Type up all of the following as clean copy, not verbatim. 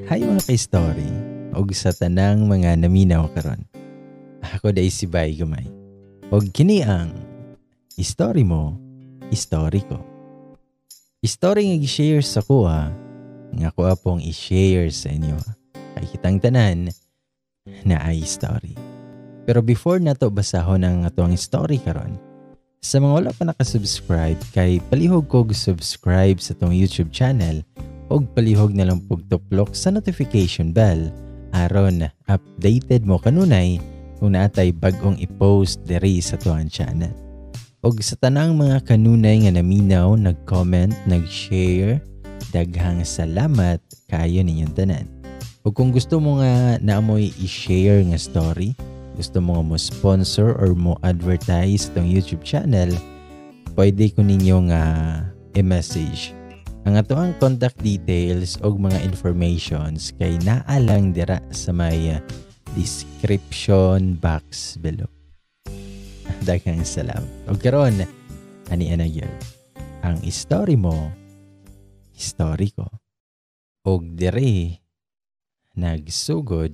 Hi mga ka-story, og sa tanang mga naminaw karon. Ako day si Bay Gumay. Og kini ang story mo, story ko. Story nga gi-share sa kuha, nga kuha pong i-share sa inyo. Kay kitang tanan na ay story. Pero before nato basahon ang atoang story karon, sa mga wala pa nakasubscribe, kay palihog kog subscribe sa tong YouTube channel og palihog na lang pugtuplok sa notification bell aron updated mo kanunay kung naatay bag-ong i-post diri sa tuang channel. Og sa tanang mga kanunay nga naminaw, nag-comment, nag-share, daghang salamat kayo ninyong tanan. Og kung gusto mo nga naamoy i-share nga story, gusto mo nga mo sponsor or mo advertise itong YouTube channel, pwede ko ninyo nga i-message. Ang ato ang contact details og mga informations kay naa lang dira sa may description box below. Daghang salamat. Og karon, ani ana gyud. Ang story mo, story ko. Og diri nagsugod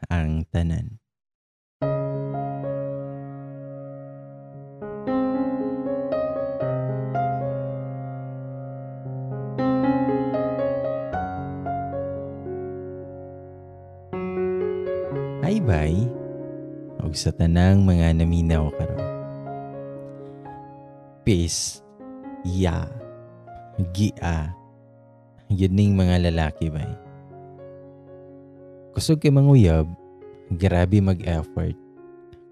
ang tanan. Hi bye, og sa tanang mga naminaw karon. Peace, ya, gia, yun ning mga lalaki bay. Kusog kay manguyab, grabe mag-effort,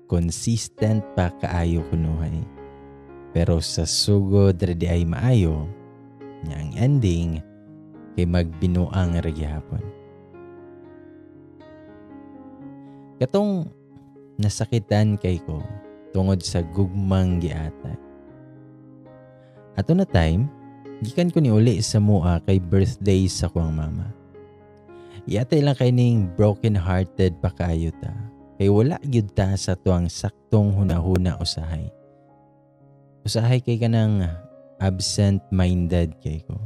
consistent pa kaayo kunuhay. Pero sa sugod ready ay maayo, nya ang ending kay magbinuang ra gihapon. Katong nasakitan kay ko tungod sa gugmang giatay. Ato na time, gikan ko ni uli sa mua kay birthday sa kuang mama. Iatay lang kay ning broken-hearted pa kaayo ta. Kay wala gyud ta sa tuang saktong hunahuna usahay. Usahay kay kanang absent-minded kay ko.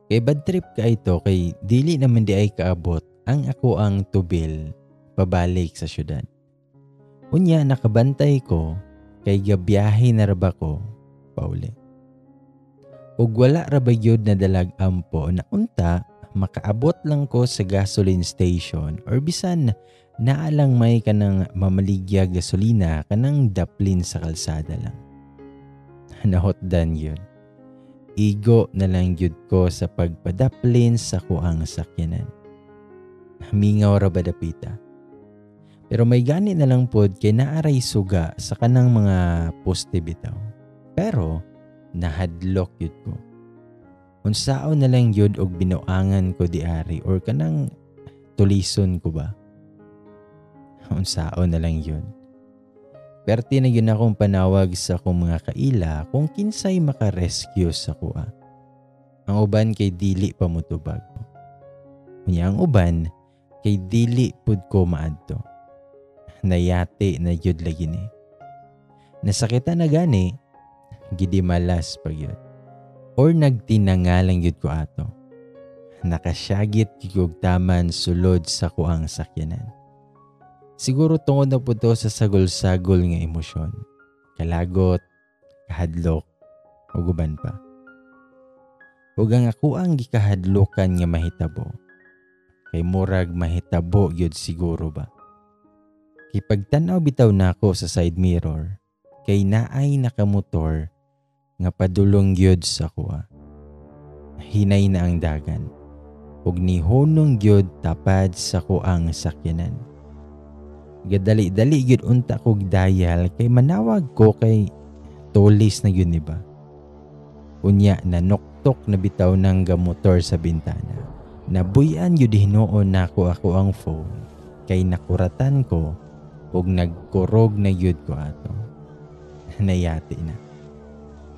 Kay bad trip ka ito kay dili naman di ay kaabot ang ako ang tubil pabalik sa syudad. Unya nakabantay ko kay gabiyahe na ra ba ko pauli. Ug wala ra ba gyud na dalag ampo na unta makaabot lang ko sa gasoline station or bisan naa lang may kanang mamaligya gasolina kanang daplin sa kalsada lang. Nahotdan yun. Igo na lang gyud ko sa pagpadaplin sa kuang sakyanan. Mingaw ra ba dapita? Pero may gani na lang pod kay naaray suga sa kanang mga poste bitaw. Pero nahadlok yun ko. Unsaon na lang yun og binuangan ko diari or kanang tulison ko ba? Unsaon na lang yun. Perti na yun akong panawag sa akong mga kaila kung kinsay makarescue sa kuha. Ang uban kay dili pa motubag. Unya ang uban kay dili pud ko maadto. Nayati na yun lagi ni. Nasakitan na gani, gidimalas pag yun. Or nagtinangalang yun ko ato. Nakasyagit yun taman sulod sa kuang sakyanan. Siguro tungod na po to sa sagol-sagol nga emosyon. Kalagot, kahadlok, o guban pa. Ug ang ako ang gikahadlokan nga mahitabo. Kay murag mahitabo yun siguro ba? Kay pagtan-aw bitaw nako sa side mirror, kay naay nakamotor nga padulong gyud sa kuha. Hinay na ang dagan, ug nihunong gyud tapad sa kuang sakyanan. Gadali-dali gyud unta kog dayal kay manawag ko kay tulis na gyud ni ba. Unya nanuktok na bitaw ng gamotor sa bintana. Nabuyan gyud hinuon nako ako ang phone kay nakuratan ko ug nagkurog na gyud ko ato. Nayati na.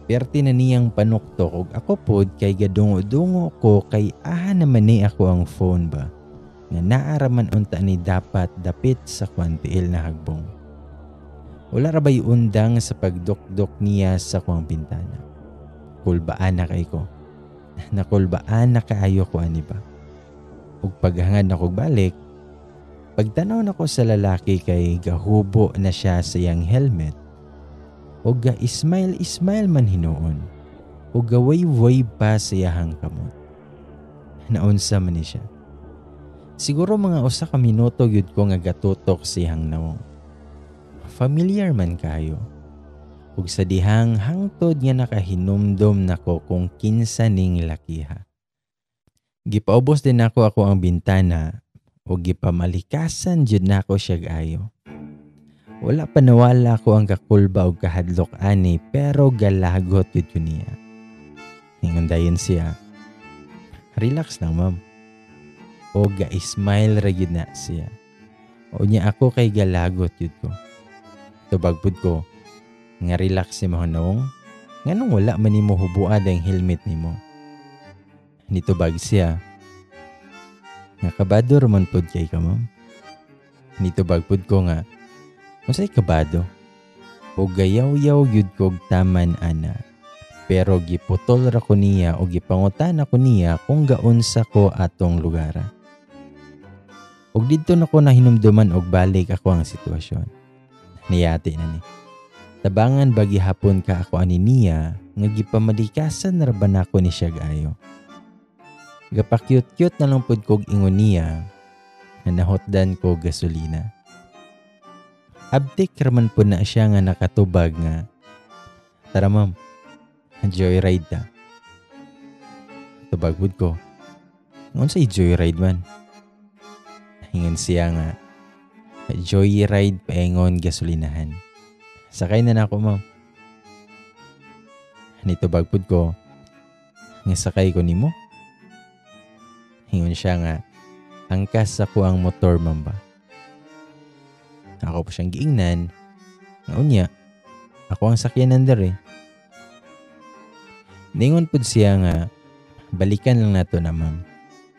Perti na niyang panuktok ug ako pod kay gadungo-dungo ko kay aha naman ni ako ang phone ba. Nga naaraman unta ni dapat dapit sa kwantiil na hagbong. Wala ra bay undang sa pagdukdok niya sa kuang bintana. Kulbaan na kay ko. Nakulbaan na kaayo ko ani ba. Ug paghangad nako balik, pagtanaw nako sa lalaki kay gahubo na siya sa iyang helmet. Ug ga-smile-smile man hinuon. Ug ga-wave-wave pa sa iyahang kamot. Naunsa man ni siya. Siguro mga usa ka minuto gyud ko nga gatutok sa iyang nawong. Familiar man kayo. Ug sa dihang hangtod nga nakahinumdom nako kung kinsa ning lakiha. Gipaubos din nako ako ang bintana ug gipamalikasan jud nako siya ayo. Wala pa nawala ko ang kakulba og kahadlok ani pero galagot jud ko niya. Ingon dayon siya, "Relax lang, ma'am." O ga-smile ra gyud na siya. O niya ako kay galagot jud ko. Tubag pud ko, nga relax si mahunong, nganong wala man nimo hubuad ang helmet nimo? Nitubag siya, nga kabado raman pud kay ka, ma'am. Nitubag pud ko nga, unsay kabado? O gayaw-yaw gyud kog taman ana. Pero giputol ra ko niya o gipangutana ko niya kung gaunsa ko atong lugara. Og didto na ko nahinumduman og balik ako ang sitwasyon. Niyati na ni. Tabangan ba gihapon ka ako ani niya nga gipamalikasan na ra ba nako ni siya gaayo. Gapakyut-kyut na lang pud kog ingon niya nga nahotdan ko gasolina. Abtik raman pud na siya nga nakatubag nga, "Tara ma'am, joyride ta." Tubag pud ko, "Unsay joyride man?" Ingon siya nga, "Joyride paingon gasolinahan. Sakay na nako, ma'am." Nitubag pud ko, nga sakay ko nimo? Ingon siya nga, "Angkas ako ang motor, ma'am ba?" Ako po siyang giingnan, nga unya, ako ang sakyanan dere. Ningon pud siya nga, "Balikan lang nato na, ma'am.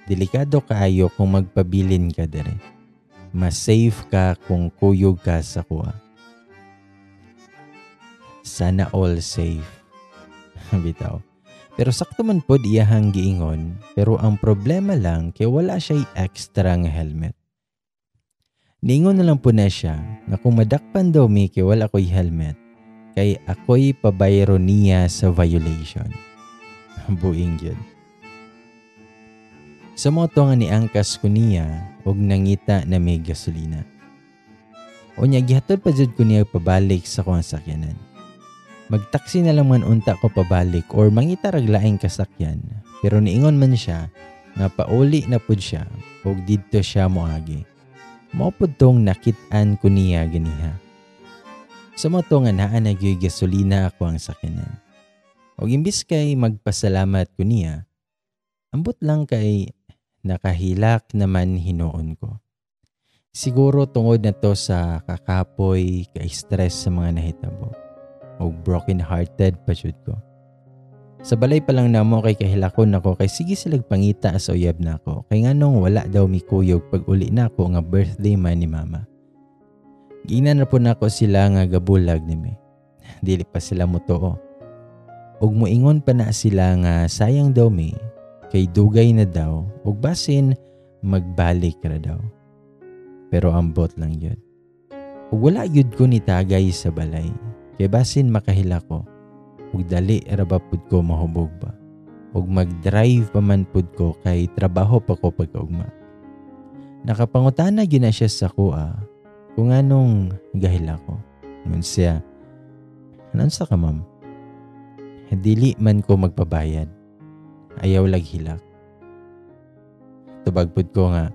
Delikado kaayo kung magpabilin ka dere. Mas safe ka kung kuyog ka sa kuha." Sana all safe. Bitaw. Pero sakto man pod iyahang giingon, pero ang problema lang kay wala siya'y extra nga helmet. Niingon na lang po na siya nga kung madakpan daw mi kay wala ko'y helmet, kay ako'y pabayro niya sa violation. Buing yun. Sa moto nga niangkas ko niya og nangita na may gasolina. O niya gihatod pa jud ko niya pabalik sa kuang sakyanan. Magtaksi na lang man unta ko pabalik or mangita rag laing kasakyan, pero niingon man siya nga pauli na pud siya og didto siya moagi. Mao pud tong nakit-an ko niya ganiha. Sa moto nga naa na gyud gasolina ako ang sakyanan. Og imbis kay magpasalamat ko niya, ambot lang kay nakahilak naman hinuon ko. Siguro tungod na to sa kakapoy, ka-stress sa mga nahitabo. O broken hearted pa jud ko. Sa balay pa lang namo kay kahilakon nako kay sige silag pangita sa uyab nako. Kay nganong wala daw mikuyog pag uli nako nga birthday man ni mama. Giingnan na po nako sila nga gabulag nimi. Dili pa sila motuo. Ug moingon pa na sila nga sayang daw mi kay dugay na daw ug basin magbalik ra daw. Pero ambot lang yun. Ug wala yun ko ni tagay sa balay. Kay basin makahila ko ug dali ra ba pud ko mahubog ba. Ug mag-drive pa man pud ko kay trabaho pa ko pagkaugma. Nakapangutana gyud na siya sa kuha kung anong gahila ko. Ngun siya, "Nansa ka, ma'am? Dili man ko magpabayad. Ayaw lag hilak." Tubag pud ko nga,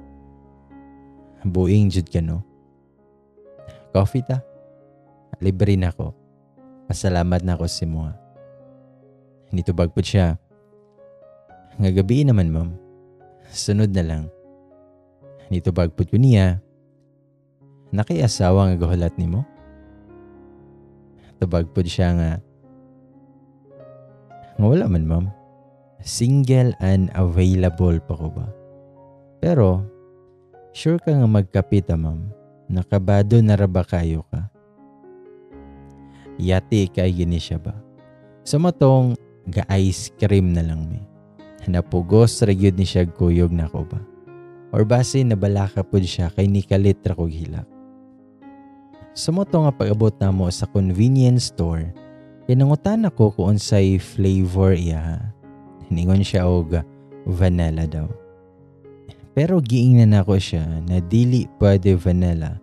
"Buing jud ka no. Coffee ta. Libre na ko. Pasalamat na ako si Moa." Nitubag po siya, "Nga gabi naman, ma'am. Sunod na lang." Nitubag po ko niya, "Nakiasawa nga gahulat nimo?" Tubag po siya nga, "Nga wala man, ma'am. Single and available pa ko ba. Pero, sure ka nga magkapit, ma'am. Nakabado na ra ba kayo ka?" Yati kay gini siya ba. Sa matong ga-ice cream na lang mi. Napugos ra gyud ni siya kuyog nako ba. Or base nabalaka pud siya kay nikalit ra kog hilak. Sa mao to nga pag-abot namo sa convenience store, kay nangutan ako kung unsay flavor iya. Ningon siya og vanilla daw. Pero giingnan nako siya na dili pwede vanilla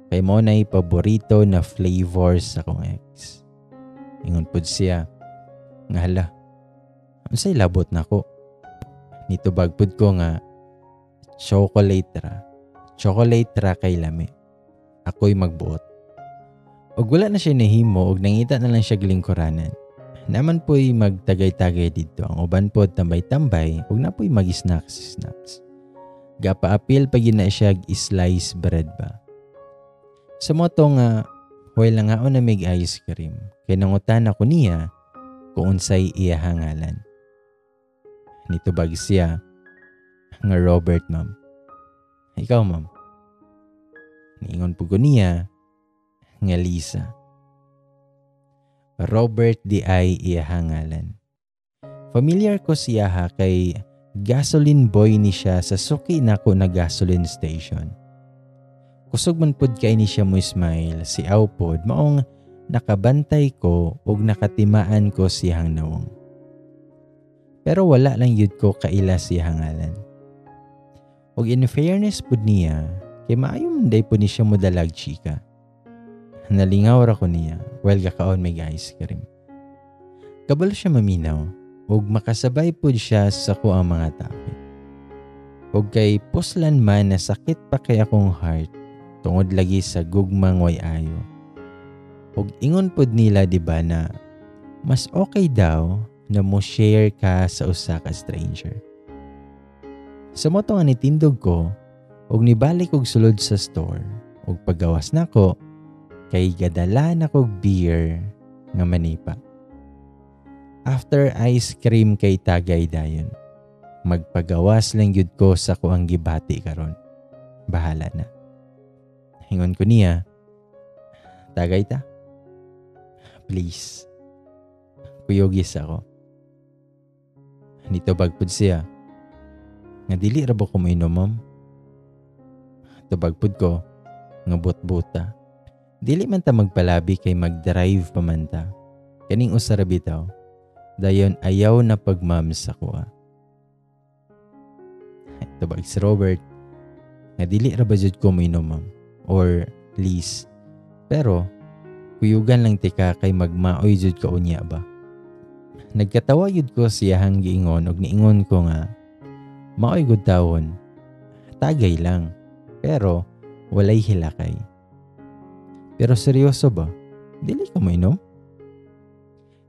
kay mao nay paborito na flavor sa akong ex. Ingon pud siya nga hala, unsay labot nako? Nitubag pud ko nga chocolate ra. Chocolate ra kay lami. Ako'y magbuot. Og wala na siya nahimo og nangita na lang siya lingkuranan. Naman po'y magtagay-tagay didto. Ang uban pod tambay-tambay ug na po'y mag-snacks snacks. Gapaapil pa gyud na siya slice bread ba. Sa mao to nga while nangaon na mig ice cream, kay nangutan ako niya kung unsay iyahang ngalan. Nitubag siya nga Robert, ma'am. Ikaw, ma'am? Niingon po ko niya nga Lisa. Robert diay iyahang ngalan. Familiar ko siya ha kay gasoline boy ni siya sa suki nako na gasoline station. Kusog man pud kay ni siya mo smile, si aw pod maong nakabantay ko ug nakatimaan ko siyang nawong. Pero wala lang yud ko kaila siyang ngalan. Ug in fairness pud niya, kay maayo man day pud ni siya modalag chika. Nalingaw ra ko niya while gakaon may ice cream. Kabalo siya maminaw ug makasabay pud siya sa kuang mga topic. Ug kay puslan man na sakit pa kay akong heart tungod lagi sa gugmang way ayo. Ug ingon pud nila, di ba, na mas okay daw na mo share ka sa usa ka stranger. Sa mao to nga nitindog ko ug nibalik og sulod sa store ug paggawas nako kay gadala na kog beer nga manipa. After ice cream kay tagay dayon. Magpagawas lang gyud ko sa kuang gibati karon. Bahala na. Ingon ko niya, tagay ta. Please. Kuyogis ako. Nitubag pud siya nga dili ra ba ko moinom, ma'am? Tubag pud ko nga but-buta. Dili man ta magpalabi kay mag-drive pa man ta. Kaning usa ra bitaw. Dayon ayaw na pagmam sa kuha. Tubag si Robert nga dili ra ba jud ko moinom, ma'am? Or please. Pero kuyugan lang tika kay magmaoy jud ka unya ba. Nagkatawa jud ko siyahang giingon og niingon ko nga maoy gud tawon. Tagay lang pero walay hilakay. Pero seryoso ba? Dili ka moinom?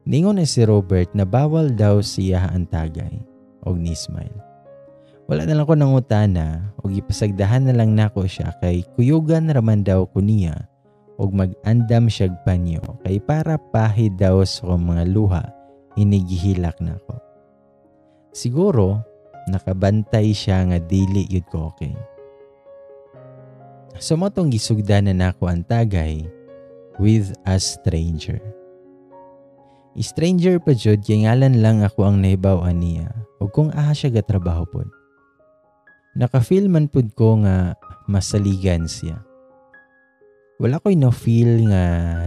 Ningon na si Robert na bawal daw siya ang tagay og ni-smile. Wala na lang ko nangutana og ipasagdahan na lang nako siya kay kuyugan raman daw ko niya og mag-andam siyag panyo kay para pahid daw sa akong mga luha inigihilak nako. Siguro nakabantay siya nga dili yun ko okay. So mao tong gisugdan na nako ang tagay with a stranger. Stranger pa jud kay ngalan lang ako ang nahibaw-an niya ug kung aha siya gatrabaho pod. Naka-feel man pud ko nga masaligan siya. Wala ko'y no-feel nga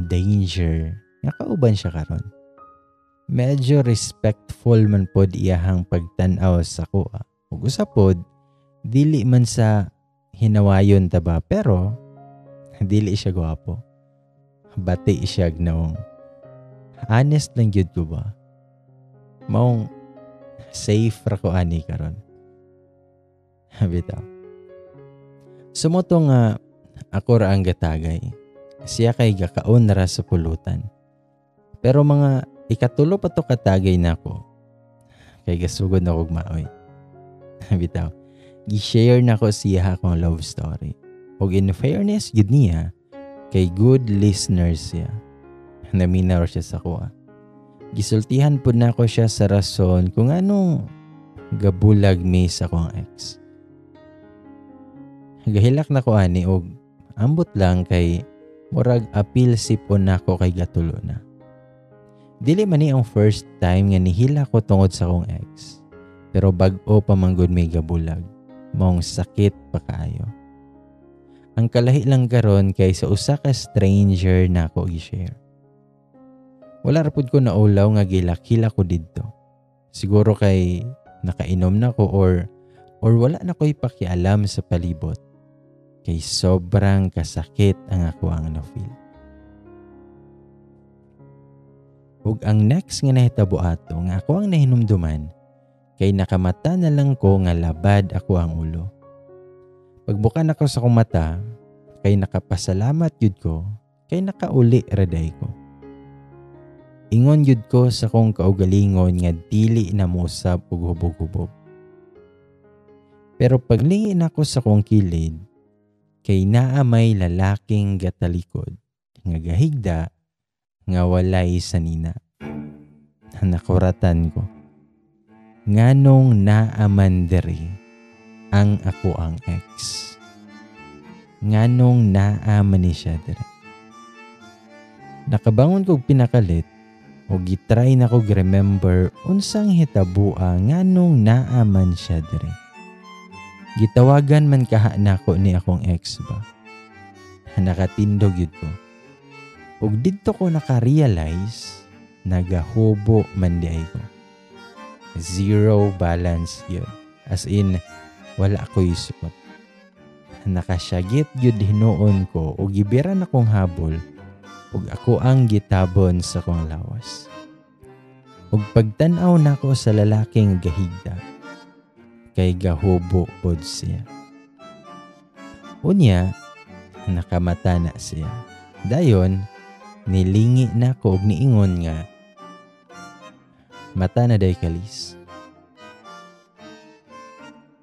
danger nga kauban siya karon. Medyo respectful man pod iyahang pagtan-aw sa kuha. Ug usa pod, dili man sa hinawayon ta ba, pero dili siya gwapo. Bati siya gnaong. Honest lang gyud ko ba? Maong safe ra ko ani karon. Bitaw. Sa mao to nga ako ra ang gatagay. Siya kay gakaon ra sa pulutan. Pero mga ikatulo pa to katagay nako. Kay gasugod na kog maoy. Bitaw. Gi-share nako siya akong love story. Og in fairness gid niya, kay good listener siya. Naminaw siya sa kuha. Gisultihan pud nako siya sa rason kung anong gabulag mi sa akong ex. Gahilak na ko ani og ambot lang kay murag apil sipon nako kay gatulo na. Dili man ni ang first time nga nihila ko tungod sa akong ex. Pero bag-o pa man gud may gabulag. Maong sakit pa kaayo. Ang kalahi lang karon kay sa usa ka stranger na ako gi-share. Wala ra pud ko naulaw nga gilakila ko didto. Siguro kay nakainom na ko or wala na ko'y pakialam sa palibot. Kay sobrang kasakit ang ako ang na-feel. Ug ang next nga nahitabo ato nga ako ang nahinumduman kay nakamata na lang ko nga labad ako ang ulo. Pagbuka na ko sa akong mata kay nakapasalamat yun ko kay nakauli raday ko. Ingon yun ko sa akong kaugalingon nga dili na mousab og hubog-hubog. Pero paglingin ako sa akong kilid kay naa may lalaking gatalikod nga gahigda nga walay sanina. Nakuratan ko. Nganong naaman diri ang ako ang ex. Nganong naaman ni siya diri. Nakabangon kog pinakalit o gitry na kog remember unsang hitabua nganong naaman siya diri. Gitawagan man kaha nako ni akong ex ba. Nakatindog yun ko. Ug didto ko naka-realize nagahubo man di ay ko. Zero balance yun. As in, wala ko'y suot. Nakasyagit yun hinuon ko o gibiran akong habol ug ako ang gitabon sa kong lawas. Ug pagtan-aw nako sa lalaking gahigda, kay gahubo pod siya. Unya, nakamata na siya. Dayon, nilingi na ko og niingon nga mata na day kalis.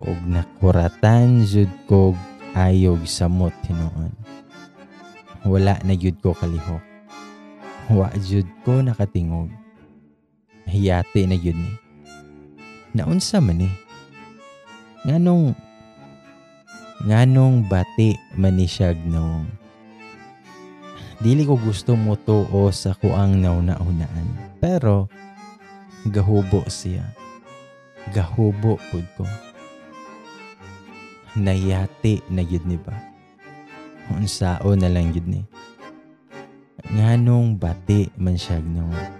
Og nakuratan jud kog ayog samot hinuon. Wala na jud ko kalihok. Wa jud ko nakatingog. Hiyati na jud ni. Naunsa man ni? Nganong bati man ni siyag nawong? Dili ko gusto mo tuo sa kuang nauna-unaan. Pero, gahubo siya. Gahubo pud ko. Nayati na yun ni ba? Unsao na lang yun ni. Nganong bati man siya nawong.